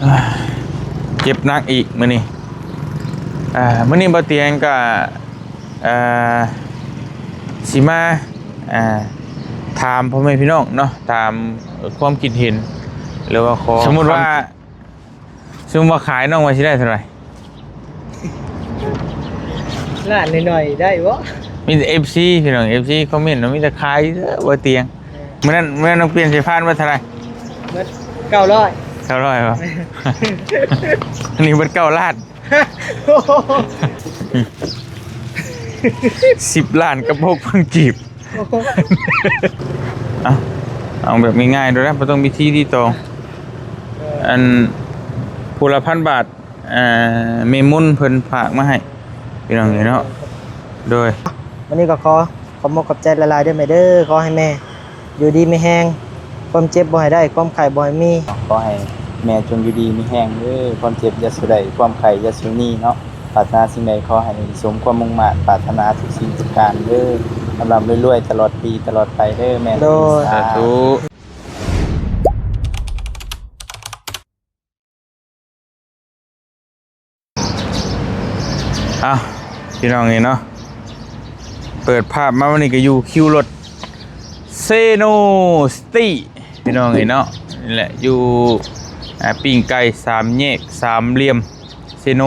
ເຈັບໜັກອີກມື້ນີ້. ອ່າ ມື້ນີ້ບໍ່ຕຽງກໍ ເອີ ຊິມາ ອ່າ ຖາມພໍ່ແມ່ພີ່ນ້ອງເນາະ, ຖາມຄວາມຄິດເຫັນ ຫຼືວ່າຂໍ ສົມມຸດວ່າ ຄຳ ສົມມຸດວ່າຂາຍ ນ້ອງວ່າຊິໄດ້ເທົ່າໃດ? ລ້ານໜ້ອຍໆ ໄດ້ບໍ່? ມີແຕ່ເອັຟຊີພີ່ນ້ອງ, ເອັຟຊີຄອມເມັນວ່າມີແຕ່ຂາຍເດີ້ ບໍ່ຕຽງ. ເອີ ມື້ນັ້ນ ມື້ນັ້ນນ້ອງປ່ຽນໃສ່ພານເບິດເທົ່າໃດ? ເບິດເກົ້າຮ້ອຍ. ເກົ້າຮ້ອຍບໍ່? ອັນນີ້ເບິດເກົ້າລ້ານ. ສິບລ້ານກັບຫົກພັນກີບ. ເອົາ ເອົາແບບງ່າຍໆໂດຍນະ, ບໍ່ຕ້ອງມີທີ່ຕີຕອງ. ເອີ ອັນ ຜູ້ລະພັນບາດ, ເອີ ແມ່ມົນເພິ່ນຝາກມາໃຫ້ ພີ່ນ້ອງເອີຍເນາະ. ໂດຍ ວັນນີ້ກໍຂໍຂອບມົກຂອບໃຈຫຼາຍໆເດີ້ແມ່ເດີ້. ຂໍໃຫ້ແມ່ຢູ່ດີມີແຮງ, ຄວາມເຈັບບໍ່ໃຫ້ໄດ້, ຄວາມໄຂ້ບໍ່ໃຫ້ມີ. ຂໍໃຫ້ແມ່ຈົ່ງຢູ່ດີມີແຮງເດີ້, ຄວາມເຈັບຢ່າສູ່ໄດ້, ຄວາມໄຂ້ຢ່າສູ່ມີເນາະ. ປາດຖະໜາສິ່ງໃດຂໍໃຫ້ສົມຄວາມມຸ່ງມາດປາດຖະໜາທຸກສິ່ງທຸກການເດີ້. ລ່ຳໆລວຍໆຕະຫຼອດປີຕະຫຼອດໄປເດີ້ແມ່. ໂດຍ ສາທຸ. ເອົ້າ ພີ່ນ້ອງເອີຍເນາະ, ເປີດພາບມາວັນນີ້ກໍຢູ່ຄິວລົດເຊໂນສະຕີ ພີ່ນ້ອງເອີຍເນາະ. ນີ້ແຫຼະ ຢູ່ ອ່າ ປີ້ງໄກ່ສາມແຍກສາມຫຼ່ຽມເຊໂນ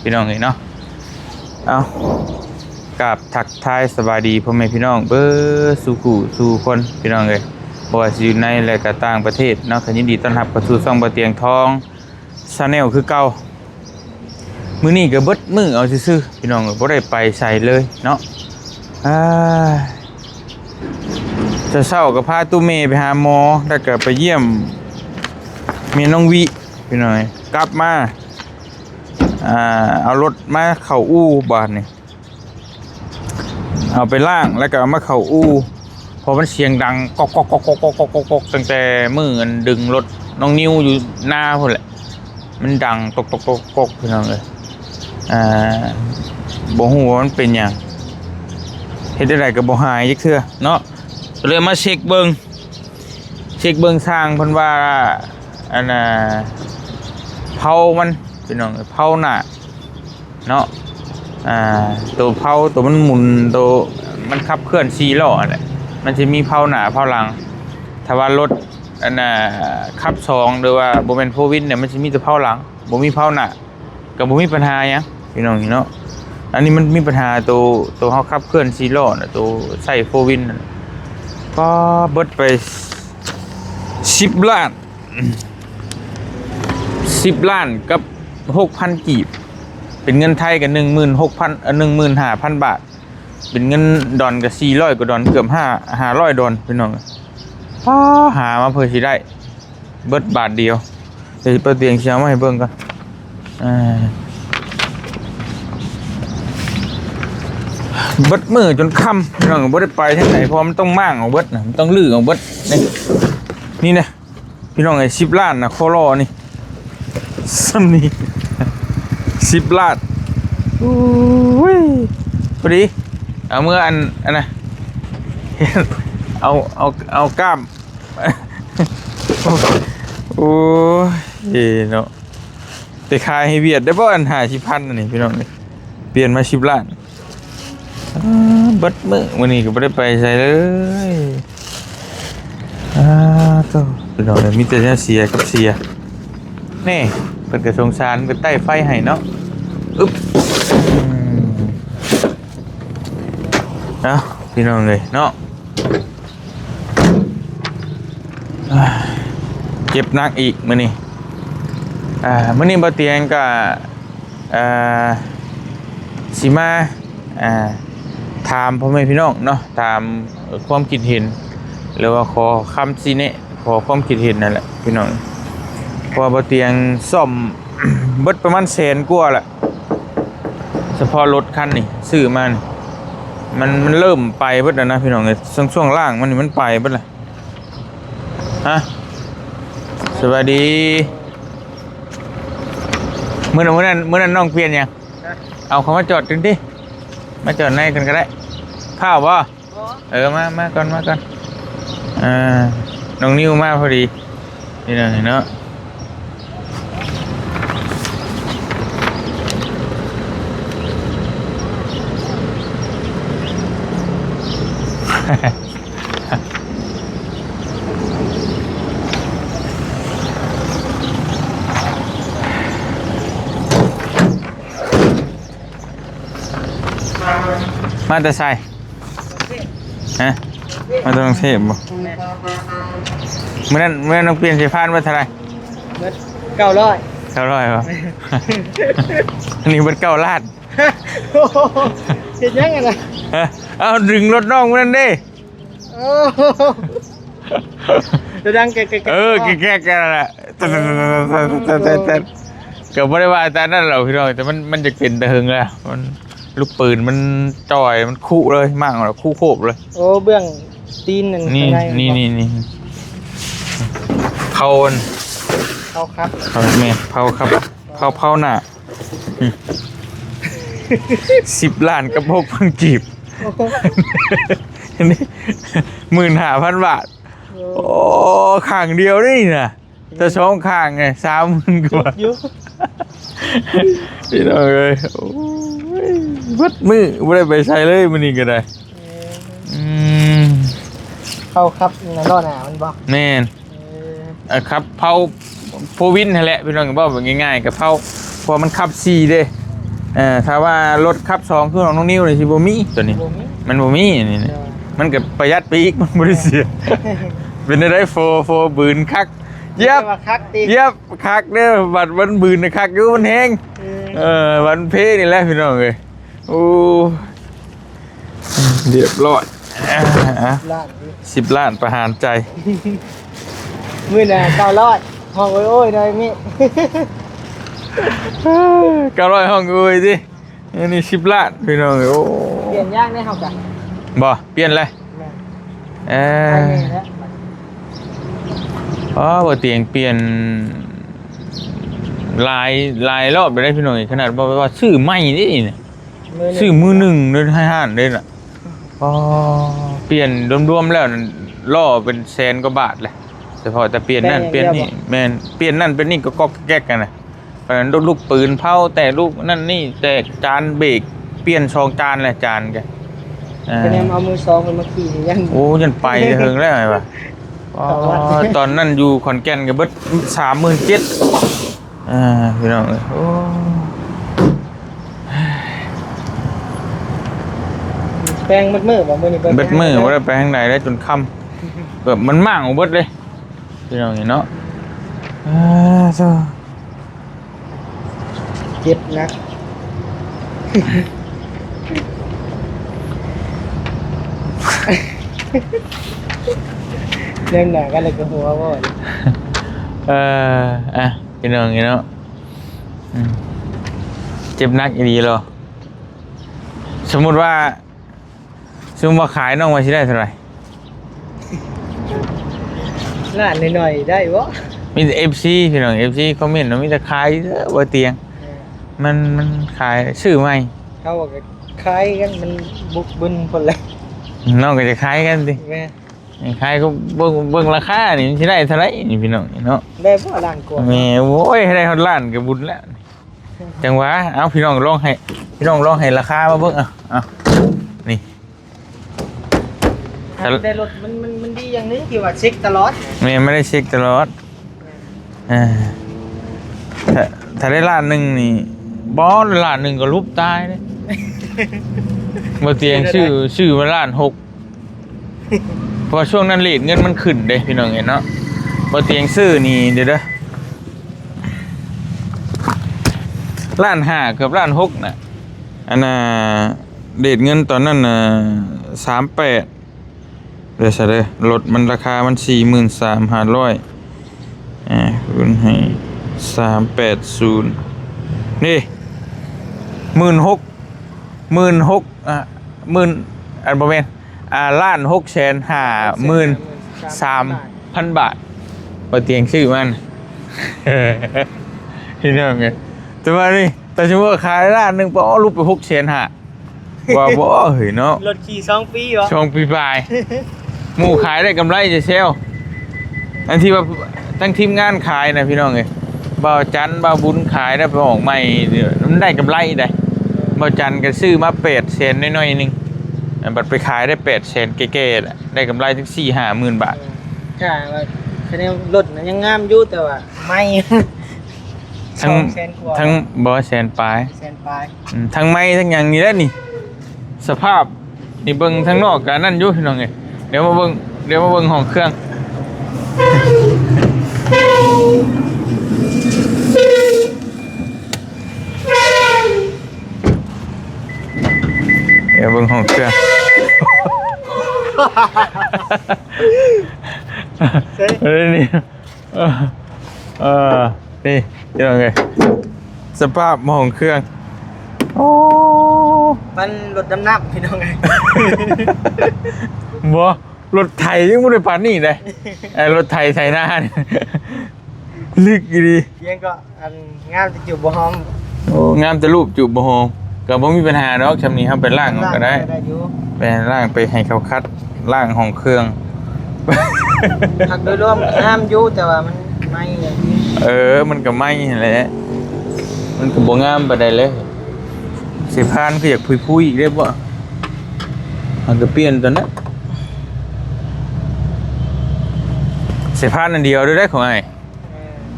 ພີ່ນ້ອງເອີຍເນາະ. ເອົ້າ ກາບທັກທາຍສະບາຍດີພໍ່ແມ່ພີ່ນ້ອງເບິດສູ່ຄູ່ສູ່ຄົນ ພີ່ນ້ອງເອີຍ, ບໍ່ວ່າຊິຢູ່ໃນ ແລະ ກໍຕ່າງປະເທດເນາະ. ກໍຍິນດີຕ້ອນຮັບເຂົ້າສູ່ຊ່ອງບໍ່ຕຽງທອງ Channel ຄືເກົ່າ. ມື້ນີ້ກໍເບິດມື້ເອົາຊື່ໆ ພີ່ນ້ອງເອີຍ, ບໍ່ໄດ້ໄປໃສເລີຍເນາະ. ອ່າ ເຊົ້າໆກໍພາຕູ້ເມໄປຫາໝໍ ແລ້ວກໍໄປຢ້ຽມແມ່ນ້ອງວິ ພີ່ນ້ອງເອີຍ. ກັບມາ ອ່າ ເອົາລົດມາເຂົ້າອູ່ບາດນີ້. ເອົາໄປລ້າງ ແລ້ວກໍເອົາມາເຂົ້າອູ່ ເພາະມັນສຽງດັງກອກໆໆໆໆ ຕັ້ງແຕ່ມື້ອັນດຶງລົດນ້ອງນິວຢູ່ນາພຸ້ນແຫຼະ. ມັນດັງກອກໆໆໆ ພີ່ນ້ອງເອີຍ. ອ່າ ບໍ່ຮູ້ວ່າມັນເປັນຫຍັງ, ເຮັດແນວໃດກໍບໍ່ຫາຍຈັກເທື່ອເນາະ. ກໍເລີຍມາເຊັກເບິ່ງ ເຊັກເບິ່ງຊ່າງເພິ່ນວ່າ ອັນນ່າ ເພົາມັນ ພີ່ນ້ອງເອີຍ, ເພົາໜ້າ ເນາະ. ອ່າ ໂຕເພົາ ໂຕມັນໝູນ ໂຕມັນຂັບເຄື່ອນສີ່ລໍ້ຫັ້ນແຫຼະ, ມັນຊິມີເພົາໜ້າເພົາຫຼັງ. ຖ້າວ່າລົດ ອັນນ່າ ຂັບສອງ ຫຼືວ່າບໍ່ແມ່ນໂຟວີນນີ້ ມັນຊິມີແຕ່ເພົາຫຼັງ ບໍ່ມີເພົາໜ້າ ກໍບໍ່ມີບັນຫາຫຍັງ ພີ່ນ້ອງເນາະ. ອັນນີ້ມັນມີບັນຫາໂຕ ໂຕເຮົາຂັບເຄື່ອນສີ່ລໍ້ນະ ໂຕໃຊ້ໂຟວີນນັ້ນ. ກໍເບິດໄປສິບລ້ານ ສິບລ້ານກັບຫົກພັນກີບ, ເປັນເງິນໄທກໍໜຶ່ງໝື່ນຫົກພັນ ເອີ ໜຶ່ງໝື່ນຫ້າພັນບາດ, ເປັນເງິນດອນກໍສີ່ຮ້ອຍກວ່າດອນ ເກືອບຫ້າ ຫ້າຮ້ອຍດອນ ພີ່ນ້ອງ. ປ້າ ຫາມາເພື່ອຊິໄດ້ ເບິດບາດດຽວ. ດຽວປະຕຽງຊິເອົາມາໃຫ້ເບິ່ງກ່ອນ. ອ່າ ເບິດມື້ຈົນຄ່ຳ ພີ່ນ້ອງ, ບໍ່ໄດ້ໄປທາງໃດ ເພາະວ່າມັນຕ້ອງມ້າງອອກເບິດນະ, ມັນຕ້ອງຮື້ອອກເບິດ. ນີ້ ນີ້ນະ ພີ່ນ້ອງເອີຍ, ສິບລ້ານນະ ຄໍລໍນີ້ ສ່ຳນີ້ ສິບລ້ານ. ໂອ້ຍ ພໍດີ ເອົາເມືອອັນ ອັນນະ ເອົາ ເອົາ ເອົາກ້າມ. ໂອ້ຍເນາະ, ໄປຂາຍໃຫ້ຫວຽດໄດ້ບໍ່ ອັນຫ້າສິບພັນອັນນີ້ ພີ່ນ້ອງເອີຍ, ປ່ຽນມາສິບລ້ານ. ອ່າ ເບິດມື້ມື້ນີ້ກໍບໍ່ໄດ້ໄປໃສເລີຍ. ອ່າ ໂທ້ ພີ່ນ້ອງເອີຍ, ມີແຕ່ແນວເສຍກັບເສຍ. ແນ່ ເພິ່ນກໍສົງສານ, ເພິ່ນໄຕ້ໄຟໃຫ້ເນາະ. ອຶບ ອືມ ເອົາ ພີ່ນ້ອງເອີຍເນາະ. ເຈັບໜັກອີກມື້ນີ້. ອ່າ ມື້ນີ້ບໍ່ຕຽງກໍ ເອີ ຊິມາ ອ່າ ຖາມພໍ່ແມ່ພີ່ນ້ອງເນາະ, ຖາມຄວາມຄິດເຫັນ ຫຼືວ່າຂໍຄຳຊີ້ແນະ, ຂໍຄວາມຄິດເຫັນນັ້ນແຫຼະພີ່ນ້ອງ. ເພາະວ່າບໍ່ຕຽງສ້ອມເບິດປະມານແສນກວ່າແຫຼະ. ສະເພາະລົດຄັນນີ້ຊື້ມານີ້ ມັນ ມັນເລີ່ມໄປເບິດແລ້ວນະພີ່ນ້ອງເອີຍ, ຊ່ວງ ຊ່ວງລ່າງມັນນີ້ມັນໄປເບິດແລ້ວ. ຮະ ສະບາຍດີ. ມື້ນັ້ນ ມື້ນັ້ນ ມື້ນັ້ນນ້ອງປ່ຽນຫຍັງ? ຮະ ເອົາເຂົ້າມາຈອດກັນຕິ, ມາຈອດໃນກັນກໍໄດ້. ພ້າວບໍ່? ບໍ່ ເອີ ມາ ມາກ່ອນ ມາກ່ອນ. ອ່າ ນ້ອງນິວມາພໍດີ ນີ້ນະເນາະ. ມາແຕ່ໃສ? ຮະ? ມາແຕ່ກາງເທບບໍ່? ແມ່ນ. ມື້ນັ້ນ ມື້ນັ້ນນ້ອງປ່ຽນສາຍພານເບິດເທົ່າໃດ? ເບິດເກົ້າຮ້ອຍ. ເກົ້າຮ້ອຍບໍ່? ແມ່ນ. ອັນນີ້ເບິດເກົ້າລ້ານ. ເຮັດຫຍັງຫັ້ນນະ? ຮະ? ເອົ້າ ດຶງລົດນ້ອງມື້ນັ້ນເດ້. ໂອ້ ຈະດັງແກກໆໆ. ເອີ ແກກໆ ຫັ້ນແຫຼະ. ກໍບໍ່ໄດ້ວ່າແຕ່ນັ້ນດອກພີ່ນ້ອງ ແຕ່ມັນ ມັນຈະເປັນແຕ່ເຫິງແລ້ວ ມັນ ລູກປືນມັນຈ່ອຍ ມັນຄຸເລີຍ ມ້າງແລ້ວຄຸໂຄບເລີຍ. ໂອ້ ເບື້ອງຕີນນັ້ນ ນີ້ ຂ້າງໃນ ນີ້ ນີ້ ນີ້ ເຜົາອັນ ເຜົາຄັບ ເຜົາ ແມ່ນ ເຜົາຄັບ ເຜົາ ເຜົາໜ້າ. ອືມ ສິບລ້ານກັບຫົກພັນກີບ ໂອ້ໂຫ ນີ້ ໝື່ນຫ້າພັນບາດ. ໂອ້ ໂອ້ ຂ້າງດຽວນີ້ນະ ແຕ່ສອງຂ້າງໄງ ສາມໝື່ນກວ່າ ຈຸກຢູ່ ພີ່ນ້ອງເອີຍ. ໂອ້ຍ ເບິດມື້ບໍ່ໄດ້ໄປໃສເລີຍມື້ນີ້ກໍໄດ້. ເອີ ອືມ ເຜົາຄັບ ລ້ອໜ້າມັນບໍ່? ແມ່ນ. ເອີ ເອີ ຂັບເຜົາໂຟວີນຫັ້ນແຫຼະພີ່ນ້ອງ ເວົ້າແບບງ່າຍໆ ກັບເຜົາ ເພາະວ່າມັນຂັບສີ່ເດ້. ເອີ ຖ້າວ່າລົດຂັບສອງຄືຂອງນ້ອງນິວນີ້ ຊິບໍ່ມີຕົວນີ້ ບໍ່ມີ ມັນບໍ່ມີອັນນີ້ນະ. ເອີ ມັນກໍປະຢັດໄປອີກ ມັນບໍ່ໄດ້ເສຍ. ເອີ ເປັນໄດ້ໂຟ ໂຟບືນຄັກ ຢຽບ ວ່າຄັກຕິ ຢຽບຄັກເດ້. ບັດມັນບືນຄັກຢູ່ ມັນແຮງ. ເອີ ເອີ ບັດເພນີ້ແຫຼະພີ່ນ້ອງເອີຍ. ໂອ້ ລຽບຮ້ອຍ ສິບລ້ານ ສິບລ້ານປະຫານໃຈ. ມື້ໜ້າເກົ້າຮ້ອຍ ຮ້ອງໂອ້ຍໆ ໄດ້ມີ ເກົ້າຮ້ອຍ ຮ້ອງໂອ້ຍຕິ. ອັນນີ້ສິບລ້ານພີ່ນ້ອງເອີຍ. ໂອ້ ປ່ຽນຍາກເດ້ເຮົາກະ ບໍ່ ປ່ຽນເລີຍ. ແມ່ນ ເອີ ໄປແນ່ແລ້ວ ອໍ ບໍ່ຕຽງປ່ຽນຫຼາຍ ຫຼາຍຮອບແລ້ວເດ້ພີ່ນ້ອງເອີຍ. ຂະໜາດວ່າ ວ່າຊື້ໃໝ່ເດ້ນີ້ ຊື້ມືໜຶ່ງເດີ ໃຫ້ຮ້ານເດ້ນະ. ອໍ ປ່ຽນລວມໆແລ້ວນັ້ນ ລໍ້ເປັນແສນກວ່າບາດແຫຼະ ສະເພາະແຕ່ປ່ຽນນັ້ນປ່ຽນນີ້. ແມ່ນ ປ່ຽນນັ້ນປ່ຽນນີ້ ກໍກອກແກກຫັ້ນນະ. ອັນນັ້ນລູກປືນເຜົາ ແຕກລູກນັ້ນນີ້ ແຕກຈານເບກ ປ່ຽນສອງຈານແຫຼະ ຈານກະ ເອີ ກະແນມເອົາມືສອງເພິ່ນມາຂີ່ນີ້ຍັງ ໂອ້ ຍັງໄປເຖິງແລ້ວວ່າ. ອໍ ຕອນນັ້ນຢູ່ຂອນແກ່ນກໍເບິດສາມໝື່ນເຈັດ. ອ່າ ພີ່ນ້ອງເອີຍ ໂອ້ ແປງເບິດມື້ບໍ່ມື້ນີ້? ເບິດມື້ບໍ່ໄດ້ໄປທາງໃດເລີຍ ຈົນຄ່ຳ ແບບມັນມ້າງອອກເບິດເລີຍ ພີ່ນ້ອງເອີຍເນາະ. ອ່າ ໂທ້ ເຈັບໜັກ ແນມໜ້າກັນແລ້ວກໍຫົວບໍ່. ເອີ ອ່ະ ພີ່ນ້ອງເອີຍເນາະ ອືມ ເຈັບໜັກອີ່ຫຼີເນາະ. ສົມມຸດວ່າ ຊຸມວ່າຂາຍ ນ້ອງວ່າຊິໄດ້ເທົ່າໃດ? ລ້ານໜ້ອຍໆ ໄດ້ບໍ່? ມີແຕ່ເອັຟຊີພີ່ນ້ອງ ເອັຟຊີຄອມເມັນວ່າມີແຕ່ຂາຍເດີບໍ່ຕຽງ. ເອີ ມັນ ມັນຂາຍ ຊື້ໃໝ່ ເຮົາກໍຂາຍກັນ ມັນບຸກບຶນພຸ້ນແຫຼະ. ນ້ອງກໍຈະຂາຍກັນຕິ? ແມ່ນ ຂາຍກໍເບິ່ງ ເບິ່ງລາຄານີ້ ມັນຊິໄດ້ເທົ່າໃດນີ້ພີ່ນ້ອງເນາະ. ໄດ້ບໍ່ລ້ານກວ່າ? ແມ່ ໂອ້ຍ ໃຫ້ໄດ້ຮອດລ້ານກໍບຸນແລ້ວ. ຈັ່ງຫວະ ເອົາ ພີ່ນ້ອງລອງໃຫ້ ພີ່ນ້ອງລອງໃຫ້ລາຄາມາເບິ່ງ ເອົາ ເອົາ ນີ້ ແຕ່ລົດມັນ ມັນ ມັນດີຢ່າງໜຶ່ງທີ່ວ່າເຊັກຕະຫຼອດ. ແມ່ນ ມັນໄດ້ເຊັກຕະຫຼອດ. ເອີ ຖ້າ ຖ້າໄດ້ລ້ານໜຶ່ງນີ້ ບໍ່ ລ້ານໜຶ່ງກໍຫຼຸບຕາຍເດ້ ບໍ່ຕຽງ. ຊື້ ຊື້ມາລ້ານຫົກ ເພາະວ່າຊ່ວງນັ້ນເຣດເງິນມັນຂຶ້ນເດ້ພີ່ນ້ອງເອີຍເນາະ. ບໍ່ຕຽງຊື້ນີ້ ດຽວເດີ ລ້ານຫ້າ ເກືອບລ້ານຫົກນະ. ອັນນ່າ ເຣດເງິນຕອນນັ້ນນະ ສາມແປດ ເດີຊະເດີ ລົດມັນ ລາຄາມັນສີ່ໝື່ນສາມຫ້າຮ້ອຍ ອ່າ ຄູນໃຫ້ສາມແປດສູນ ນີ້ ໝື່ນຫົກ ໝື່ນຫົກ ອ່າ ໝື່ນ ອັນ ບໍ່ແມ່ນ ອ່າ ລ້ານຫົກແສນຫ້າໝື່ນສາມພັນບາດ ບໍ່ຕຽງຊື້ມັນ ພີ່ນ້ອງເອີຍ. ແຕ່ວ່ານີ້ ແຕ່ສົມມຸດວ່າຂາຍລ້ານໜຶ່ງ ປະ ຫຼຸບໄປຫົກແສນຫ້າ ວ່າບໍ່ເຮີ້ຍເນາະ. ລົດຂີ່ສອງປີບໍ່? ສອງປີປາຍ ໝູ່ຂາຍໄດ້ກຳໄລຈະແຊວ. ອັນທີ່ວ່າທັງທີມງານຂາຍນະ ພີ່ນ້ອງເອີຍ ບ່າວຈັນ ບ່າວບຸນຂາຍໄດ້ໄປອອກໃໝ່ ມັນໄດ້ກຳໄລໃດ໋. ບ່າວຈັນກໍຊື້ມາແປດແສນໜ້ອຍໆໜຶ່ງ ບັດໄປຂາຍໄດ້ແປດແສນແກ່ໆ ໄດ້ກຳໄລຈັກສີ່ຫ້າໝື່ນບາດ. ເອີ ຖ້າວ່າຄະແນນລົດນະຍັງງາມຢູ່ ແຕ່ວ່າໄມ້ ທັງ ສອງແສນກວ່າ ທັງ ບໍ່ ແສນປາຍ ແສນປາຍ. ອືມ ທັງໄມ້ທັງຫຍັງນີ້ແຫຼະນີ້ ສະພາບນີ້ເບິ່ງທາງນອກກະນັ້ນຢູ່ພີ່ນ້ອງເອີຍ. ດຽວມາເບິ່ງ ດຽວມາເບິ່ງຫ້ອງເຄື່ອງ ດຽວເບິ່ງຫ້ອງເຄື່ອງ ເອີ ນີ້ ເອີ ເອີ ນີ້ພີ່ນ້ອງເອີຍ ສະພາບຫ້ອງເຄື່ອງ ໂອ້ ປັນລົດດຳນ້ຳພີ່ນ້ອງເອີຍ ບໍ່ ລົດໄຖຍັງບໍ່ໄດ້ປານນີ້ເດ້ ເອີ ລົດໄຖໄຖນານີ້ ລຶກອີ່ຫຼີ ພຽງກໍ ອັນງາມແຕ່ຈູບບໍ່ຫອມ ໂອ້ ງາມແຕ່ຮູບຈູບບໍ່ຫອມ ກໍບໍ່ມີບັນຫາດອກ ຊ່ຳນີ້ເຮົາໄປລ້າງເອົາກໍໄດ້ ໄດ້ຢູ່ ໄປລ້າງ ໄປໃຫ້ເຂົາຂັດລ້າງຫ້ອງເຄື່ອງ ພັກໂດຍລວມງາມຢູ່ ແຕ່ວ່າມັນໄໝ້ ເອີ ມັນກໍໄໝ້ຫັ້ນແຫຼະ ມັນກໍບໍ່ງາມປານໃດເລີຍ ສາຍພານຄືຢາກຜຸຍໆອີກເດ້ບໍ່ ມັນກໍປ່ຽນຕົວນັ້ນ ສາຍພານອັນດຽວເດີ ຂອງອ້າຍ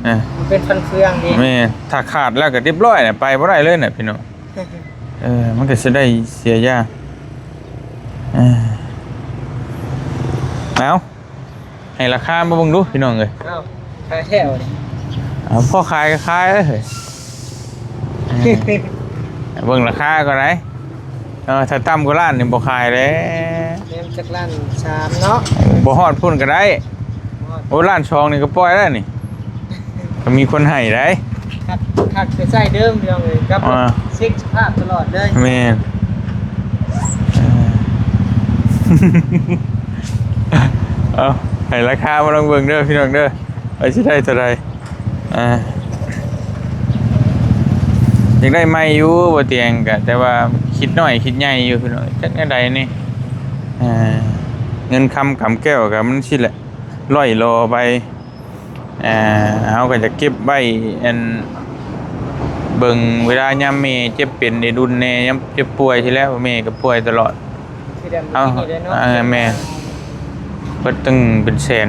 ເອີ ມັນເປັນຟັນເຟືອງນີ້ ແມ່ນ ຖ້າຂາດແລ້ວກໍຮຽບຮ້ອຍນະ ໄປບໍ່ໄດ້ເລີຍນະພີ່ນ້ອງ ເອີ ມັນກໍຊິໄດ້ເສຍຢາ ເອີ ເອົາ ໃຫ້ລາຄາມາເບິ່ງດູພີ່ນ້ອງເອີຍ ເອົ້າ ຂາຍແທ້ວະນີ້ ເອົາ ພໍຂາຍກໍຂາຍເອີຍ ເອີ ເບິ່ງລາຄາກ່ອນໄດ ເອີ ຖ້າຕ່ຳກວ່າລ້ານນີ້ບໍ່ຂາຍແລ້ວ ແມ່ນຈັກລ້ານສາມເນາະ ບໍ່ຮອດພຸ້ນກໍໄດ້ ບໍ່ຮອດ ໂອ້ ລ້ານສອງນີ້ກໍປ່ອຍແລ້ວນີ້ ກໍມີຄົນໃຫ້ໄດ໋ ຄັກ ຄັກໄປໃຊ້ເດີມພີ່ນ້ອງເອີຍ ກັບ ອ່າ ເຊັກສະພາບຕະຫຼອດເລີຍ ແມ່ນ ເອີ ເອົາ ໃຫ້ລາຄາມາລອງເບິ່ງເດີພີ່ນ້ອງເດີ ວ່າຊິໄດ້ເທົ່າໃດ ອ່າ ຢາກໄດ້ໃໝ່ຢູ່ບໍ່ຕຽງກະ ແຕ່ວ່າຄິດນ້ອຍຄິດໃຫຍ່ຢູ່ພີ່ນ້ອງ ຈັກແນວໃດນີ້ ອ່າ ເງິນຄຳກຳແກ້ວກະມັນຊີ້ແຫຼະ ລ່ອຍຫຼໍ່ໄປ ອ່າ ເຮົາກໍຈະເກັບໄວ້ ອັນ ເບິ່ງເວລາຍາມແມ່ເຈັບເປັນໄດ້ດຸນແດ່ ຍາມເຈັບປ່ວຍຊີ້ແຫຼະ ແມ່ກໍປ່ວຍຕະຫຼອດ ເຮົາ ເອີ ແມ່ນ ເບິດຕັ້ງເປັນແສນ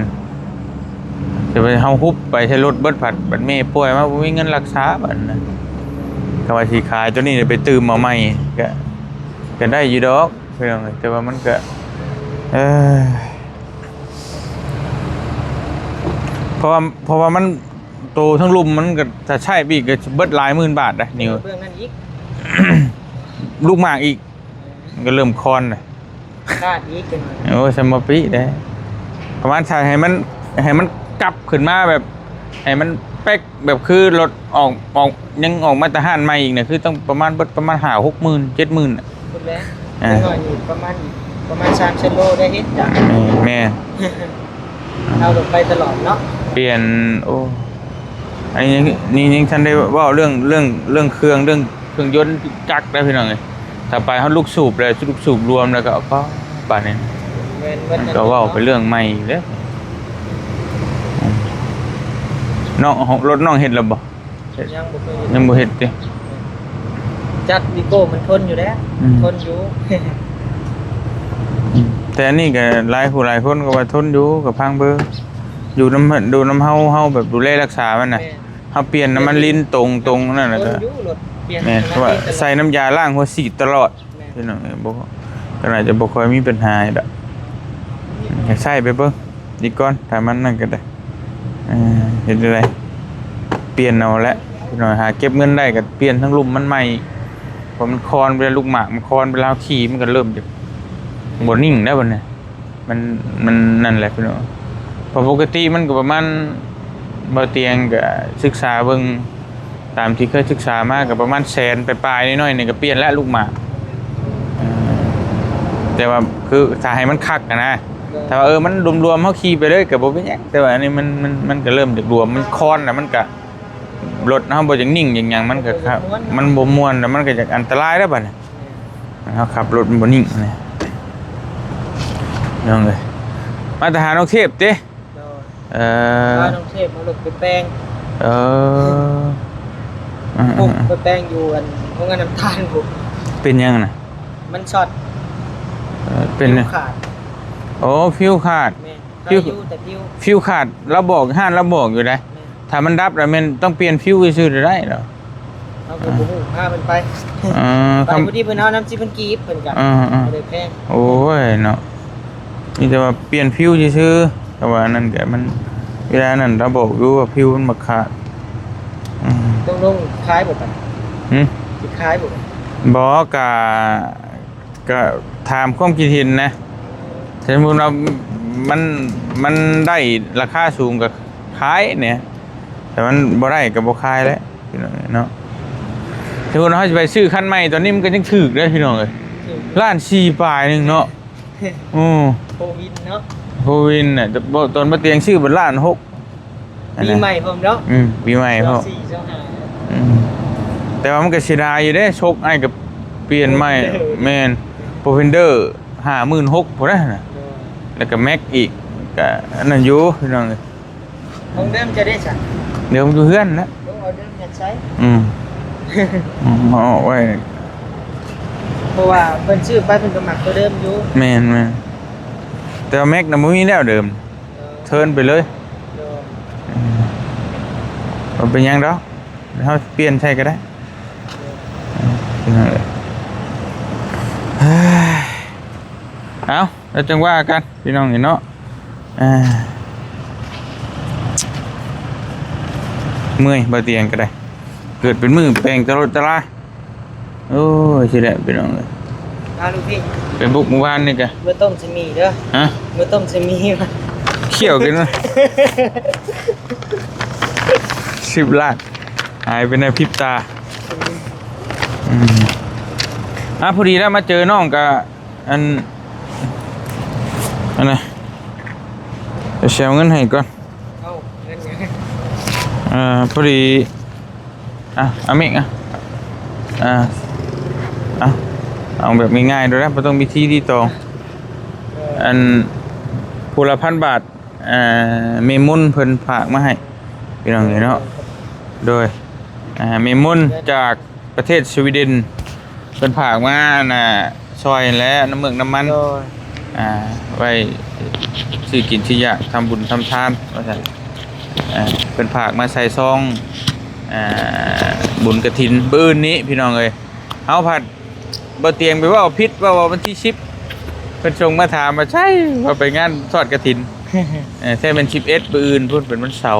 ແຕ່ວ່າເຮົາຮຸບໄປໃສ່ລົດເບິດ ພັດ ບັດແມ່ປ່ວຍມາບໍ່ມີເງິນລັກສາ ບັດນັ້ນ ກໍວ່າຊິຂາຍຕົວນີ້ໄປຕື່ມເອົາໃໝ່ ກໍ ກໍໄດ້ຢູ່ດອກ ພີ່ນ້ອງເອີຍ ແຕ່ວ່າມັນກໍ ເອີ ເພາະວ່າ ເພາະວ່າມັນ ໂຕທັງລຸ່ມມັນກໍ ຖ້າໃຊ້ໄປອີກກໍຊິເບິດຫຼາຍໝື່ນບາດເດ້ ນີ້ ເບື້ອງນັ້ນອີກ ລູກໝາກອີກ ມັນກໍເລີ່ມຄອນແລ້ວ ຄາດອີກຈັກໜ້ອຍ ໂອ້ຍ ສຳມະປິເດ້ ປະມານຖ້າໃຫ້ມັນ ໃຫ້ມັນກັບຂຶ້ນມາແບບ ໃຫ້ມັນເປັກ ແບບຄືລົດອອກ ອອກ ຍັງອອກມາແຕ່ຮ້ານໃໝ່ອີກນະ ຄືຕ້ອງປະມານ ເບິດປະມານຫ້າຫົກໝື່ນ ເຈັດໝື່ນ ພຸ້ນແຫຼະ ອ່າ ເດັກນ້ອຍນີ້ປະມານ ປະມານສາມແສນໂລໄດ້ເຮັດຈ້ະ ແມ່ນ ເຮົາລົງໄປຕະຫຼອດເນາະ ປ່ຽນ ໂອ້ ອັນນີ້ຍັງ ນີ້ຍັງທັນໄດ້ເວົ້າເລື່ອງ ເລື່ອງ ເລື່ອງເຄື່ອງ ເລື່ອງເຄື່ອງຍົນຈັກໄດ໋ພີ່ນ້ອງເອີຍ ຖ້າໄປຮອດລູກສູບແລ້ວ ລູກສູບລວມແລ້ວກໍ ກໍປານນີ້ ແມ່ນເບິດ ມັນກໍເວົ້າໄປເລື່ອງໃໝ່ອີກເດ້ ນ້ອງ ລົດນ້ອງເຮັດແລ້ວບໍ່? ຍັງບໍ່ເຄີຍເຮັດ ຍັງບໍ່ເຮັດຕິ ຈັກວີໂກ້ມັນທົນຢູ່ແລ້ວ ອືມ ທົນຢູ່ ອືມ ແຕ່ອັນນີ້ກໍຫຼາຍຜູ້ຫຼາຍຄົນກໍວ່າທົນຢູ່ ກໍຟັງເບິ່ງ ຢູ່ນຳ ຢູ່ນຳເຮົາ ເຮົາແບບດູແລຮັກສາມັນນະ ແມ່ນ ເຮົາປ່ຽນນ້ຳມັນລິນຕົງ ຕົງນັ້ນນະ ແມ່ນ ກໍ ແມ່ນ ເພາະວ່າໃສ່ນ້ຳຢາລ້າງຫົວສີດຕະຫຼອດ ແມ່ນ ພີ່ນ້ອງເອີຍ ບໍ່ ກໍໜ້າຈະບໍ່ຄ່ອຍມີປັນຫາດອກ ໃຊ້ໄປເບິ່ງ ອີກກ່ອນ ຖ້າມັນນັ້ນກໍໄດ້ ເອີ ເຮັດຈັ່ງໃດ ປ່ຽນເອົາແຫຼະ ພີ່ນ້ອງ ຫາເກັບເງິນໄດ້ກໍປ່ຽນທັງລຸ່ມມັນໃໝ່ ເພາະມັນຄອນໄປແລ້ວ ລູກໝາກມັນຄອນໄປແລ້ວ ເຮົາຂີ່ມັນກໍເລີ່ມຈະບໍ່ນິ່ງແລ້ວບັດນີ້ ມັນ ມັນນັ້ນແຫຼະ ພີ່ນ້ອງ ເພາະປົກກະຕິມັນກໍປະມານ ບໍ່ຕຽງກໍສຶກສາເບິ່ງ ຕາມທີ່ເຄີຍສຶກສາມາກໍປະມານແສນປາຍໆ ໜ້ອຍໆ ນີ້ກໍປ່ຽນແລ້ວລູກໝາກ ເອີ ແຕ່ວ່າຄືຖ້າໃຫ້ມັນຄັກຫັ້ນນະ ໂດຍ ຖ້າວ່າ ເອີ ມັນລວມໆ ເຮົາຂີ່ໄປເລີຍກໍບໍ່ເປັນຫຍັງ ແຕ່ວ່າອັນນີ້ມັນ ມັນ ມັນກໍເລີ່ມຈາກລວມ ມັນຄອນແລ້ວ ມັນກໍ ລົດເຮົາບໍ່ຢາກນິ່ງຢາກຫຍັງ ມັນກໍ ມັນບໍ່ມ່ວນ ມັນບໍ່ມ່ວນ ແລ້ວມັນກໍຢາກອັນຕະລາຍແລ້ວບັດນີ້ ເຮົາຂັບລົດມັນບໍ່ນິ່ງນະ ນ້ອງເອີຍ ມາແຕ່ຫານ້ອງເທບຕິ? ໂດຍ ເອີ ພານ້ອງເທບເອົາລົດໄປແປງ ເອີ ປຸກໄປແປງຢູ່ອັນໂຮງງານນ້ຳຕານພຸ້ນ ເປັນຫຍັງນະ? ມັນຊັອດ ເອີ ເປັນ ຟິວຂາດ. ໂອ້ ຟິວຂາດ. ແມ່ນ ໃຊ້ຢູ່ ແຕ່ຟິວ ຟິວຂາດ ລາວບອກ ຮ້ານລາວບອກຢູ່ໃດ໋. ແມ່ນ ຖ້າມັນດັບແລ້ວແມ່ນຕ້ອງປ່ຽນຟິວຊື່ໆ ໄດ້ດອກ. ເຮົາກໍບໍ່ຮູ້ ພາເພິ່ນໄປ. ເອີ ໄປ ຄຳ ພໍດີເພິ່ນເອົານຳ ສິບພັນກີບ ເພິ່ນກໍ ເອີໆ ບໍ່ໄດ້ແພງ. ໂອ້ຍເນາະ ມີແຕ່ວ່າປ່ຽນຟິວຊື່ໆ ແຕ່ວ່າອັນນັ້ນກໍມັນ ເວລານັ້ນລາວບອກຢູ່ວ່າຟິວມັນບໍ່ຂາດ. ອືມ ຕົກລົງຂາຍບໍ່ປະ? ຫຶ? ຊິຂາຍບໍ່? ບໍ່ ກະ ກະຖາມຄວາມຄິດເຫັນນະ. ສົມມຸດວ່າມັນ ມັນໄດ້ລາຄາສູງກໍຂາຍແດ່ ແຕ່ມັນບໍ່ໄດ້ກໍບໍ່ຂາຍແຫຼະ ພີ່ນ້ອງເນາະ. ສົມມຸດວ່າເຮົາຊິໄປຊື້ຄັນໃໝ່ ຕອນນີ້ມັນກໍຍັງຖືກເດ້ ພີ່ນ້ອງເອີຍ. ຖືກ ລ້ານສີ່ປາຍໜຶ່ງເນາະ. ໂອ້ ໂຟວີນເນາະ ໂຟວີນນະ. ແຕ່ບໍ່ ຕອນບໍ່ຕຽງຊື້ເບິດລ້ານຫົກ ອັນ ປີໃໝ່ພ້ອມເນາະ. ອືມ ປີໃໝ່ພ້ອມ ຊາວສີ່ ຊາວຫ້າ. ອືມ ແຕ່ວ່າມັນກໍເສຍດາຍຢູ່ເດ້ ຊົກອ້າຍກໍປ່ຽນໃໝ່. ໂອ້ ແມ່ນ ໂປຣເຟນເດີ ຫ້າໝື່ນຫົກພຸ້ນນະ. ໂດຍ ແລ້ວກໍແມັກອີກ ກໍອັນນັ້ນຢູ່ ພີ່ນ້ອງເອີຍ. ຂອງເດີມຈະໄດ້ຊັ້ນ ເດີມຢູ່ເຮືອນນະ. ເອົາເດີມຍັດໃສ່. ອືມ ອືມ ເອົາອອກໄວ້ ເພາະວ່າເພິ່ນຊື້ໄປເພິ່ນກໍມັກຕົວເດີມຢູ່. ແມ່ນໆ ແຕ່ວ່າແມັກນະບໍ່ມີແລ້ວເດີມ. ເອີ ເທີນໄປເລີຍ. ໂດຍ ອືມ ບໍ່ເປັນຫຍັງດອກ ເຮົາປ່ຽນໃສ່ກໍໄດ້. ໂດຍ ພີ່ນ້ອງເອີຍ ເອົ້າ ແລ້ວຈັ່ງວ່າກັນ ພີ່ນ້ອງເອີຍເນາະ. ເມື່ອຍ ບໍ່ຕຽງກໍໄດ້ ເກີດເປັນມື້ແປງຕະຫຼົດຕະຫຼາຍ. ໂອ້ຍ ຊິແຫຼະ ພີ່ນ້ອງເອີຍ ມາລູກພີ່ ໄປບຸກມື້ວານນີ້ກະ ມື້ຕົ້ມຊິມີເດີ. ຮະ? ມື້ຕົ້ມຊິມີ ຂ້ຽວກິນ ສິບລ້ານ ຫາຍໄປໃນພິບຕາ. ອືມ ອ່າ ພໍດີແລ້ວມາເຈີນ້ອງກະ ອັນ ອັນນະ ດຽວຊິເອົາເງິນໃຫ້ກ່ອນ. ເອົາເງິນຫຍັງ? ເອີ ພໍດີ ອ່ະ ເອົາເມກ ອ່ະ ອ່າ ເອົາ ເອົາແບບງ່າຍໆໂດຍນະ ບໍ່ຕ້ອງມີທີ່ຕີຕອງ. ເອີ ອັນ ຜູ້ລະພັນບາດ ອ່າ ແມ່ມົນເພິ່ນຝາກມາໃຫ້ ພີ່ນ້ອງເອີຍເນາະ. ໂດຍ ອ່າ ແມ່ມົນຈາກ ປະເທດສະວີເດັນ ເພິ່ນຝາກມາ ອັນນ່າ ຊ່ອຍແຫຼະ ນ້ຳເມືອກນ້ຳມັນ. ໂດຍ ອ່າ ໄວ້ຊື້ກິນຊື້ຢາກ ທຳບຸນທຳທານ ວ່າຊັ້ນ. ອ່າ ເພິ່ນຝາກມາໃສ່ຊອງ ອ່າ ບຸນກະຖິນມື້ອື່ນນີ້ ພີ່ນ້ອງເອີຍ. ເຮົາພັດ ບໍ່ຕຽງໄປເວົ້າຜິດ ເວົ້າວ່າວັນທີສິບ ເພິ່ນສົ່ງມາຖາມວ່າ ໃຊ່ ວ່າໄປງານທອດກະຖິນ. ເອີ ແທ້ແມ່ນສິບເອັດ ມື້ອື່ນພຸ້ນ ເປັນວັນເສົາ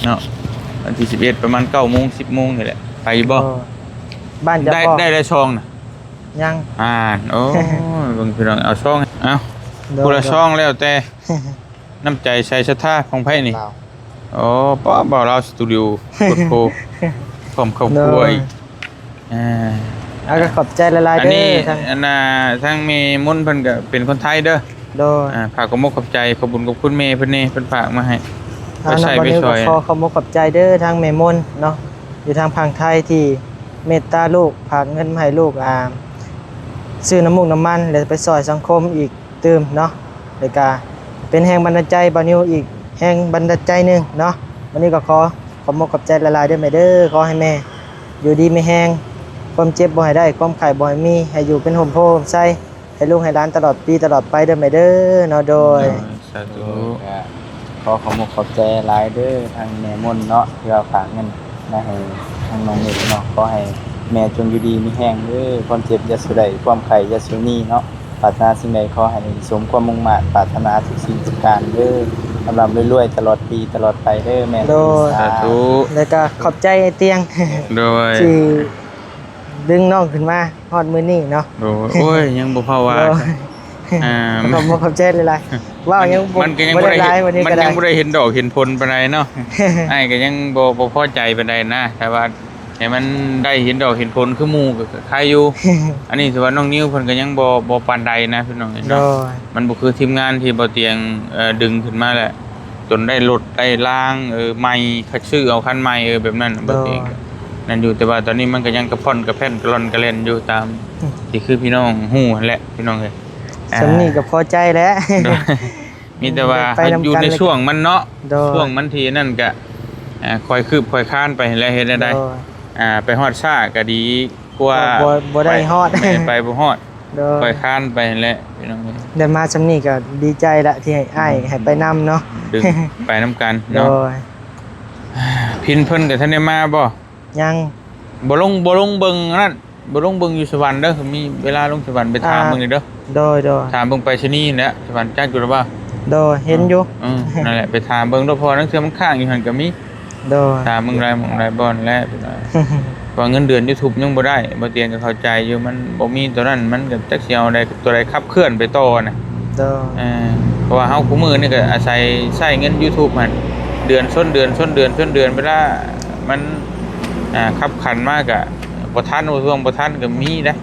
ເນາະ ວັນທີສິບເອັດ ປະມານເກົ້າໂມງ ສິບໂມງນີ້ແຫຼະ. ໄປຢູ່ບໍ່? ໂອ້ ບ້ານເຈົ້າ ໄດ້ ບໍ່ ໄດ້ແລ້ວຊອງນະ? ຍັງ. ອ່ານ ໂອ້ຍ ເບິ່ງພີ່ນ້ອງ ເອົາຊອງ ເອົາ ໂດຍ ຜູ້ລະຊອງ ແລ້ວແຕ່ ນ້ຳໃຈໃສສັດທາຂອງໃຜນີ້? ໂອ້ ປ້າ ບ່າວລາວສະຕູດິໂອ ໂຄດໂພ ພ້ອມຄອບຄົວອີກ. ອ່າ ເອົາ ກໍຂອບໃຈຫຼາຍໆ ອັນນີ້ເດີ ທາງ ອັນນ່າ ທາງແມ່ມົນເພິ່ນກໍເປັນຄົນໄທເດີ. ໂດຍ ອ່າ ຝາກຂອບມຸກຂອບໃຈ ຂອບບຸນຂອບຄຸນແມ່ເພິ່ນແດ່ ເພິ່ນຝາກມາໃຫ້ ເອົາ ໄປໃຊ້ ນຳ ໄປຊ່ອຍ. ກໍຂໍຂອບມຸກຂອບໃຈເດີ ທາງແມ່ມົນເນາະ ຢູ່ທາງຝັ່ງໄທທີ່ເມດຕາລູກ ຝາກເງິນມາໃຫ້ລູກ ອ່າ ຊື້ນ້ຳມູກນ້ຳມັນ ແລະ ໄປຊ່ອຍສັງຄົມອີກຕື່ມເນາະ ແລ້ວກະເປັນແຮງບັນດານໃຈບ່າວນິວອີກແຮງບັນດານໃຈໜຶ່ງເນາະ. ວັນນີ້ກໍຂໍ ຂອບມຸກຂອບໃຈຫຼາຍໆເດີແມ່ເດີ ຂໍໃຫ້ແມ່ຢູ່ດີມີແຮງ ຄວາມເຈັບບໍ່ໃຫ້ໄດ້ ຄວາມໄຂ້ບໍ່ໃຫ້ມີ ໃຫ້ຢູ່ເປັນຮົ່ມໂພຮົ່ມໄຊ ໃຫ້ລູກໃຫ້ຫຼານຕະຫຼອດປີຕະຫຼອດໄປເດີແມ່ເດີເນາະ. ໂດຍ ໂດຍ ສາທຸ. ກໍຂໍຂອບມຸກຂອບໃຈຫຼາຍເດີ ທາງແມ່ມົນເນາະ ທີ່ວ່າຝາກເງິນມາໃຫ້ທາງນ້ອງເມກເນາະ. ຂໍໃຫ້ແມ່ຈົ່ງຢູ່ດີມີແຮງເດີ ຄວາມເຈັບຢ່າສູ່ໄດ້ ຄວາມໄຂ້ຢ່າສູ່ມີເນາະ. ປາດຖະໜາສິ່ງໃດຂໍໃຫ້ສົມຄວາມມຸ່ງມາດ ປາດຖະໜາທຸກສິ່ງທຸກການເດີ ລ່ຳໆລວຍໆຕະຫຼອດປີຕະຫຼອດໄປເດີແມ່. ໂດຍ ສາທຸ. ແລ້ວກໍຂອບໃຈອ້າຍຕຽງ ໂດຍ ທີ່ດຶງນ້ອງຂຶ້ນມາຮອດມື້ນີ້ເນາະ. ໂດຍ ໂອ້ຍ ຍັງບໍ່ພໍວ່າ. ໂດຍ ອ່າ ຂອບ ຂອບໃຈຫຼາຍໆ ເວົ້າຍັງບໍ່ ມັນກໍຍັງບໍ່ໄດ້ ບໍ່ໄດ້ຫຼາຍ ວັນນີ້ກໍໄດ້ ມັນຍັງບໍ່ໄດ້ເຫັນດອກເຫັນຜົນປານໃດເນາະ. ອ້າຍກໍຍັງບໍ່ ບໍ່ພໍໃຈປານໃດນະ ແຕ່ວ່າ ໃຫ້ມັນໄດ້ເຫັນດອກເຫັນຜົນຄືໝູ່ກໍ ກໍໄຄຢູ່. ອັນນີ້ຖືວ່ານ້ອງນິວເພິ່ນກໍຍັງບໍ່ ບໍ່ປານໃດນະພີ່ນ້ອງເນາະ. ໂດຍ ມັນບໍ່ຄືທີມງານທີ່ບໍ່ຕຽງ ເອີ ດຶງຂຶ້ນມາແຫຼະ ຈົນໄດ້ລົດໄດ້ລາງ ເອີ ໃໝ່ ຄັດຊື້ເອົາຄັນໃໝ່ ເອີ ແບບນັ້ນ. ໂດຍ ບໍ່ຕຽງນັ້ນຢູ່ ແຕ່ວ່າຕອນນີ້ມັນກໍຍັງກະຜ່ອນກະແຜ່ນກະລ່ອນກະແລ່ນຢູ່ ຕາມ ອືມ ທີ່ຄືພີ່ນ້ອງຮູ້ຫັ້ນແຫຼະ ພີ່ນ້ອງເອີຍ. ສ່ຳນີ້ກໍພໍໃຈແລ້ວ. ໂດຍ ມີແຕ່ວ່າ ໄປນຳກັນ ຢູ່ໃນຊ່ວງມັນເນາະ. ໂດຍ ຊ່ວງມັນທີ່ນັ້ນກະ ອ່າ ຄ່ອຍຄືບຄ່ອຍຄານໄປຫັ້ນແຫຼະ ເຮັດແນວໃດ. ໂດຍ ອ່າ ໄປຮອດຊ້າກະດີກວ່າ ບໍ່ ບໍ່ ບໍ່ໄດ້ຮອດ ໄປ ແມ່ນ ໄປບໍ່ຮອດ. ໂດຍ ຂ້ອຍຄານໄປຫັ້ນແຫຼະພີ່ນ້ອງເອີຍ. ໄດ້ມາຊ່ຳນີ້ກໍດີໃຈລະ ທີ່ໃຫ້ອ້າຍ ອືມ ໃຫ້ໄປນຳເນາະ ດຶງໄປນຳກັນເນາະ. ໂດຍ ພິນເພິ່ນກໍທັນໄດ້ມາບໍ່? ຍັງ ບໍ່ລົງ ບໍ່ລົງເບິ່ງອັນນັ້ນ ບໍ່ລົງເບິ່ງຢູ່ສະຫວັນເດີ ມີເວລາລົງສະຫວັນໄປຖາມ ອ່າ ເບິ່ງເດີ. ໂດຍໆ ຖາມເບິ່ງໄປສະນີແຫຼະ ສະຫວັນຈັກຢູ່ຫຼືບໍ່? ໂດຍ ເຫັນຢູ່ ເອີ ນັ້ນແຫຼະ ໄປຖາມເບິ່ງເດີ ເພາະວ່າລາງເທື່ອມັນຄ້າງຢູ່ຫັ້ນກໍມີ. ໂດຍ ຖາມເບິ່ງຫຼາຍໝ່ອງຫຼາຍບ່ອນແຫຼະ ເພາະວ່າເງິນເດືອນຢູທູບຍັງບໍ່ໄດ້. ບໍ່ຕຽງກໍເຂົ້າໃຈຢູ່ ມັນບໍ່ມີຕົວນັ້ນ ມັນກໍຈັກຊິເອົາໃດ ຕົວໃດຂັບເຄື່ອນໄປຕໍ່ນະ. ໂດຍ ເອີ ເພາະວ່າເຮົາຄູ່ມື້ນີ້ກໍອາໄສໃຊ້ເງິນຢູທູບຫັ້ນ ເດືອນຊົນເດືອນ ຊົນເດືອນ ຊົນເດືອນ ເວລາມັນ ອ່າ ຂັບຂັນມາກະບໍ່ທັນ ບໍ່ທວງບໍ່ທັນກະມີເດ້.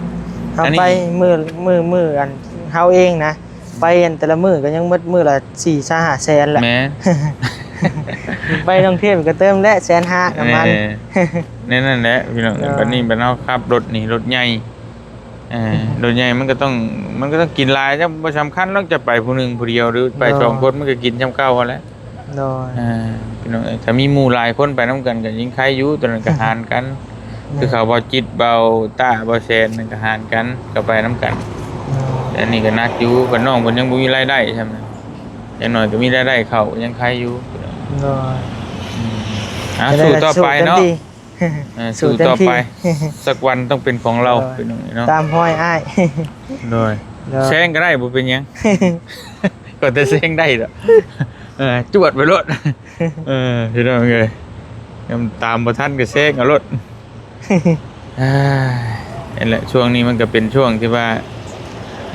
ເຮົາ ອັນນີ້ ໄປມື້ ມື້ ມື້ອັນເຮົາເອງນະ ໄປອັນແຕ່ລະມື້ກະຍັງໝົດມື້ລະສີ່ ຫ້າ ແສນລະ. ແມ່ນ ໄປກະເຕີມແຫຼະແສນຫ້າ ນ້ຳມັນ. ເອີ ແນວນັ້ນແຫຼະພີ່ນ້ອງ. ເອີ ບັດນີ້ບັດເຮົາຂັບລົດນີ້ ລົດໃຫຍ່ ເອີ ລົດໃຫຍ່ມັນກໍຕ້ອງ ມັນກໍຕ້ອງກິນຫຼາຍ ຈະບໍ່ສຳຄັນດອກ ຈະໄປຜູ້ໜຶ່ງຜູ້ດຽວ ຫຼືໄປ ໂດຍ ສອງຄົນ ມັນກໍກິນຊ່ຳເກົ່າຫັ້ນແຫຼະ. ໂດຍ ອ່າ ພີ່ນ້ອງເອີຍ ຖ້າມີໝູ່ຫຼາຍຄົນໄປນຳກັນກໍຍິ່ງໄຄຢູ່ ຕົວນັ້ນກໍຫານກັນ. ແມ່ນ ຄືເຂົາ ເບົາຈິດ ເບົາຕ້າ ເບົາແຊນ ນັ້ນກໍຫານກັນ ກໍໄປນຳກັນ. ໂດຍ ແຕ່ອັນນີ້ກໍໜັກຢູ່ ເພິ່ນ ນ້ອງເພິ່ນຍັງບໍ່ມີລາຍໄດ້ຊ່ຳນະ ຢ່າງໜ້ອຍກໍມີລາຍໄດ້ເຂົ້າ ຍັງໄຄຢູ່. ໂດຍ ອືມ ອ່າ ສູ້ຕໍ່ໄປເນາະ. ເອີ ສູ້ຕໍ່ໄປ ສັກວັນຕ້ອງເປັນຂອງເຮົາ ໂດຍ ພີ່ນ້ອງເອີຍເນາະ ຕາມຮອຍອ້າຍ. ໂດຍ ໂດຍ ແຊງກໍໄດ້ ບໍ່ເປັນຫຍັງ ກໍແຕ່ແຊງໄດ້ດອກ ເອີ ຈວດໄປໂລດ. ເອີ ພີ່ນ້ອງເອີຍ ຍາມຕາມບໍ່ທັນກໍແຊງເອົາໂລດ. ອ່າ ນັ້ນແຫຼະ ຊ່ວງນີ້ມັນກໍເປັນຊ່ວງທີ່ວ່າ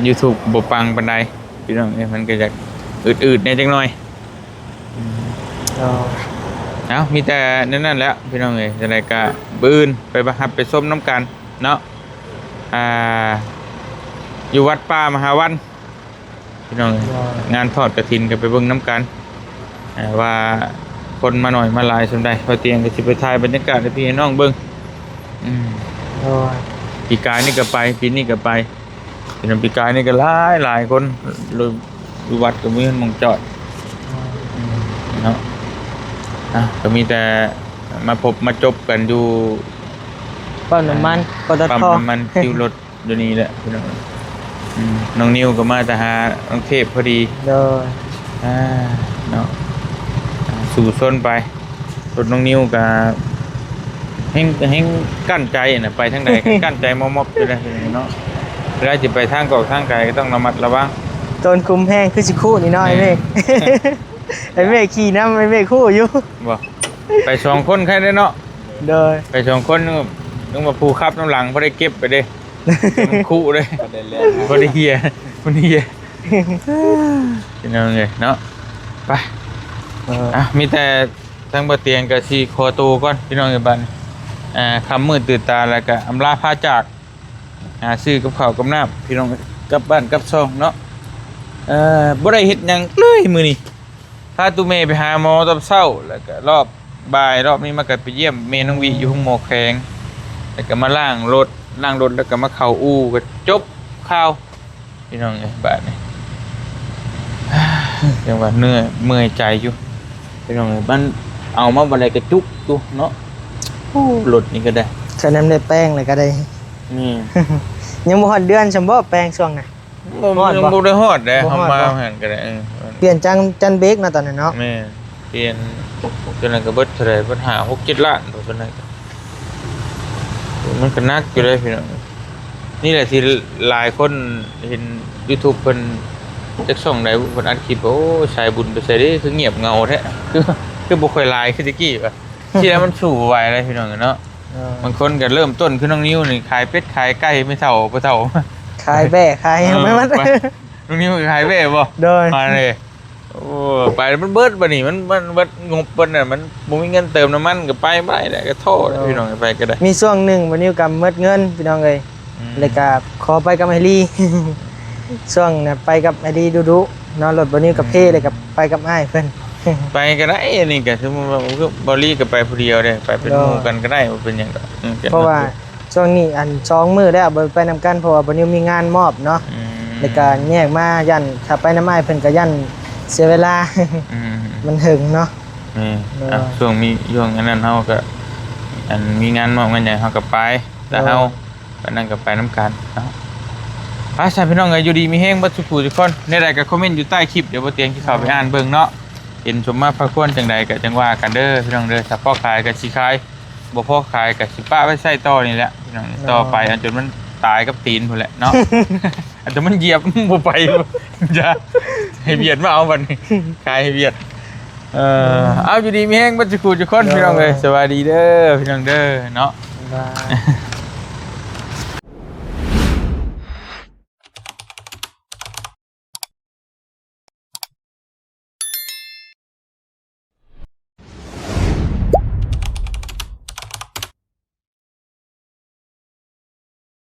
ຢູທູບບໍ່ປັງປານໃດ ພີ່ນ້ອງເອີຍ ມັນກໍຢາກອືດໆແດ່ຈັກໜ່ອຍ. ອືມ ເອົາ ເອົາ ມີແຕ່ແນວນັ້ນແຫຼະພີ່ນ້ອງເອີຍ. ຈັ່ງໃດກະມື້ອື່ນໄປຮັບໄປຊົມນຳກັນເນາະ ອ່າ ຢູ່ວັດປ່າມະຫາວັນພີ່ນ້ອງເອີຍ. ງານທອດກະຖິນກໍໄປເບິ່ງນຳກັນ ອ່າ ວ່າຄົນມາໜ້ອຍມາຫຼາຍສ່ຳໃດ. ພອຕຽງກໍຊິໄປຖ່າຍບັນຍາກາດໃຫ້ພີ່ໃຫ້ນ້ອງເບິ່ງ. ອືມ ໂດຍ ປີກາຍນີ້ກໍໄປ ປີນີ້ກໍໄປ. ປີກາຍນີ້ກໍຫຼາຍໆຄົນ ຢູ່ວັດກໍມີໝ່ອງຈອດ ອືມ ເນາະ. ອ່ະ ກໍມີແຕ່ມາພົບມາຈົບກັນຢູ່ປ້ຳນ້ຳມັນ ອ່າ ປຕທ ປ້ຳນ້ຳມັນຄິວລົດຢູ່ນີ້ແຫຼະພີ່ນ້ອງ. ອືມ ນ້ອງນິວກໍມາແຕ່ຫາກາງເທບພໍດີ. ໂດຍ ອ່າ ເນາະ ອ່າ ສູ້ຊົນໄປ. ລົດນ້ອງນິວກະແຮງ ແຮງກັ້ນໃຈນະ ໄປທາງໃດກະກັ້ນໃຈມອບໆຢູ່ເດ້ເນາະ. ເວລາຊິໄປທາງກອກທາງໄກກໍຕ້ອງລະມັດລະວັງ. ໂຕນຄຸມແຮງຄືຊິຄຸນີ້ເນາະ ແມ່ນ ໄອ້ເມກ ໄອ້ເມກຂີ່ນຳ ໄອ້ເມກຮູ້ຢູ່. ບໍ່ ໄປສອງຄົນໄຄເດ້ເນາະ. ໂດຍ ໄປສອງຄົນ ຍັງວ່າຜູ້ຂັບນຳຫຼັງບໍ່ໄດ້ເກັບໄປເດ້ ມັນຄຸເດ້ ບໍ່ໄດ້ເຫຍ ມັນເຫຍ. ພີ່ນ້ອງເອີຍເນາະ ໄປ ເອີ ອ່ະ ມີແຕ່ ທາງບໍ່ຕຽງກໍຊິຂໍໂຕກ່ອນ ພີ່ນ້ອງເອີຍ. ບັດນີ້ ອ່າ ຄ່ຳມືດຕື່ນຕາແລ້ວກໍອຳລາພາຈາກ ອ່າ ຊື້ກັບເຂົ້າກັບນ້ຳ ພີ່ນ້ອງເອີຍ ກັບບ້ານກັບຊ່ອງເນາະ. ເອີ ບໍ່ໄດ້ເຮັດຫຍັງເລີຍມື້ນີ້ ພາຕູ້ແມ່ໄປຫາໝໍຕອນເຊົ້າ ແລ້ວກໍຮອບບ່າຍ ຮອບນີ້ມາກໍໄປຢ້ຽມແມ່ນ້ອງວິຢູ່ໂຮງໝໍແຂວງ ແລ້ວກໍມາລ້າງລົດ ລ້າງລົດແລ້ວກໍມາເຂົ້າອູ່ ກໍຈົບຂ່າວ. ພີ່ນ້ອງເອີຍ ບາດນີ້ ຍັງວ່າເມື່ອຍ ເມື່ອຍໃຈຢູ່ ພີ່ນ້ອງເອີຍ. ມັນເອົາມາບໍ່ໄດ້ກະຈຸກຢູ່ເນາະ. ໂອ້ ລົດນີ້ກໍໄດ້ ຄັນນຳໄດ້ແປງແລ້ວກໍໄດ້ ອືມ ຍັງບໍ່ຮອດເດືອນຊ່ຳບໍ່ ແປງຊ່ວງນະ. ບໍ່ ຮອດບໍ່? ຍັງບໍ່ໄດ້ຮອດເດ້ ບໍ່ຮອດ ເຮົາມາ ບໍ່ ຫັ້ນກໍໄດ້ ເອີ ປ່ຽນຈັນ ຈັນເບກເນາະ ຕອນນັ້ນເນາະ. ແມ່ນ ປ່ຽນ ຕົວນັ້ນກໍເບິດເທົ່າໃດ ເບິດຫ້າ ຫົກ ເຈັດລ້ານ ຕົວນັ້ນ ມັນກໍໜັກຢູ່ເດ້ພີ່ນ້ອງ. ນີ້ແຫຼະທີ່ຫຼາຍຄົນເຫັນຢູທູບເພິ່ນ ຈັກຊ່ອງໃດ ເພິ່ນອັດຄລິບ ໂອ້ ສາຍບຸນໄປໃສເດ້ ຄືງຽບເຫງົາແທ້ ຄື ຄືບໍ່ຄ່ອຍຫຼາຍຄືແຕ່ກີ້ວ່າ. ທີ່ແລ້ວມັນສູ້ບໍ່ໄຫວແລ້ວພີ່ນ້ອງເນາະ. ເອີ ບາງຄົນກໍເລີ່ມຕົ້ນຄືນ້ອງນິວນີ້ ຂາຍເປັດຂາຍໄກ່ ແມ່ເຖົ້າ ພໍ່ເຖົ້າ ຂາຍແບ້ຂາຍຫຍັງໄປໝົດ. ເອີ ໄປ ນ້ອງນິວຂາຍແບ້ບໍ່? ໂດຍ ມາເລີຍ. ໂອ້ ໄປມັນເບິດບັດນີ້ ມັນ ມັນເບິດງົບເບິດນະ ມັນບໍ່ມີເງິນເຕີມນ້ຳມັນ ກໍໄປບໍ່ໄດ້ແຫຼະ ກໍທໍ້ແຫຼະ ໂດຍ ພີ່ນ້ອງ. ໄປກໍໄດ້ ມີຊ່ວງໜຶ່ງ ບ່າວນິວກໍໝົດເງິນ ພີ່ນ້ອງເອີຍ. ອືມ ແລ້ວກໍຂໍໄປກັບອ້າຍລີ ຊ່ວງນັ້ນໄປກັບອ້າຍລີດຸໆເນາະ ລົດບ່າວນິວກໍເພ ອືມ ແລ້ວກໍໄປກັບອ້າຍເພິ່ນ. ໄປກໍໄດ້ ອັນນີ້ກໍສົມມຸດວ່າ ຄືບ່າວລີກໍໄປຜູ້ດຽວເດ້ ໄປເປັນ ໂດຍ ໝູ່ກັນກໍໄດ້ ບໍ່ເປັນຫຍັງດອກ. ອືມ ເພາະວ່າ ຊ່ວງນີ້ອັນສອງມື້ແລ້ວບໍ່ໄດ້ໄປນຳກັນ ເພາະວ່າບ່າວນິວມີງານມອບເນາະ. ອືມ ແລ້ວກໍແຍກມາ ຢ້ານຖ້າໄປນຳອ້າຍເພິ່ນກໍຢ້ານເສຍເວລາ ອືມ ມັນເຖິງເນາະ. ແມ່ນ ໂດຍ ອ່ະ ຊ່ວງມີ ຊ່ວງອັນນັ້ນເຮົາກໍ ອັນມີງານມອບງານຫຍັງເຮົາກໍໄປ ແຕ່ເຮົາ ໂດຍ ໄປນັ້ນກໍໄປນຳກັນເນາະ. ไปซะพี่น้องเอ้ย อยู่ดีมีแฮงเบิดสุขูทุกคน แนวใดก็คอมเมนต์อยู่ใต้คลิป เดี๋ยวบ่เตียงสิเข้าไปอ่านเบิ่งเนาะ เห็นสมมาพาควรจังใดก็จังว่ากันเด้อพี่น้องเด้อ ถ้าพอขายก็สิขาย บ่พอขายก็สิปะไว้ใช้ต่อนี่แหละพี่น้อง ต่อไปเอาจนมันตายกับตีนพุ้นแหละเนาะ อาจจะมันเหยียบ บ่ไป อย่า ให้เวียดมาเอาบัดนี้ ขายให้เวียด เอ่อ เอาอยู่ดีมีแฮงเบิดสุขูทุกคนพี่น้องเอ้ย สวัสดีเด้อพี่น้องเด้อเนาะ บ๊ายบาย